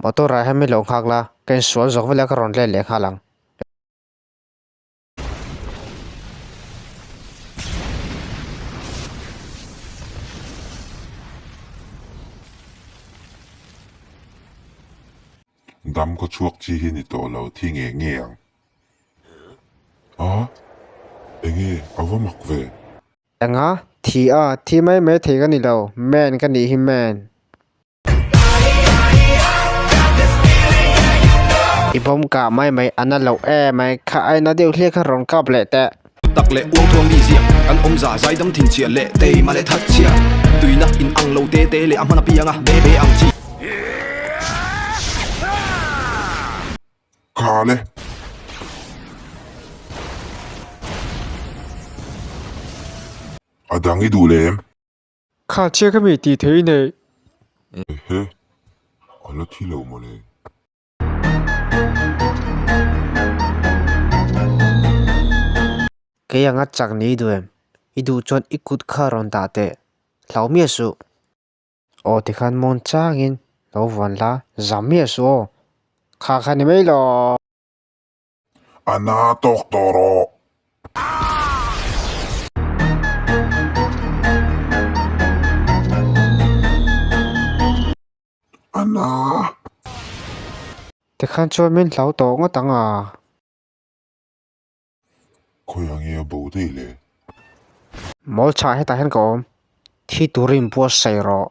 Motor ah hian min lo nghak la, ka insual zawk veleh ka rawn let leh nghal ang. Dam khaw chhuak chi hi ni tawh lo thi nge nge ang. A, enge a va mak ve? Enga, thi a, thi mai mai thei ka ni lo, man ka nih hi man. I bawm kah mai mai a na loh em ai, kha aina deuh hliah kha rawn kap leh teh. Tak leh uang thuang mi ziak kan awm za zaidam thinchhia leh teima leh thatchhia tuina in ang lo te te leh a hman apianga be be ang chi. Kha le. A dang i duh lem. Kha chiah ka mi tih thei nei. Ehe, a la thi lo mawle. Kei anga chak ni i duh em? I duh chuan i kut kha rawn dah teh. Hlau miah suh. Aw tikhan mawn changin lo vuan la, zam miah suh aw. Kha kha ni mai lo. A na tawk tawh rawh. A na. Tikhan chuan min hlau tawh ngawt ang a. Khawi ang nge a bo daih le? Mawl chhah hetah hian ka awm. Thi turin buatsaih rawh.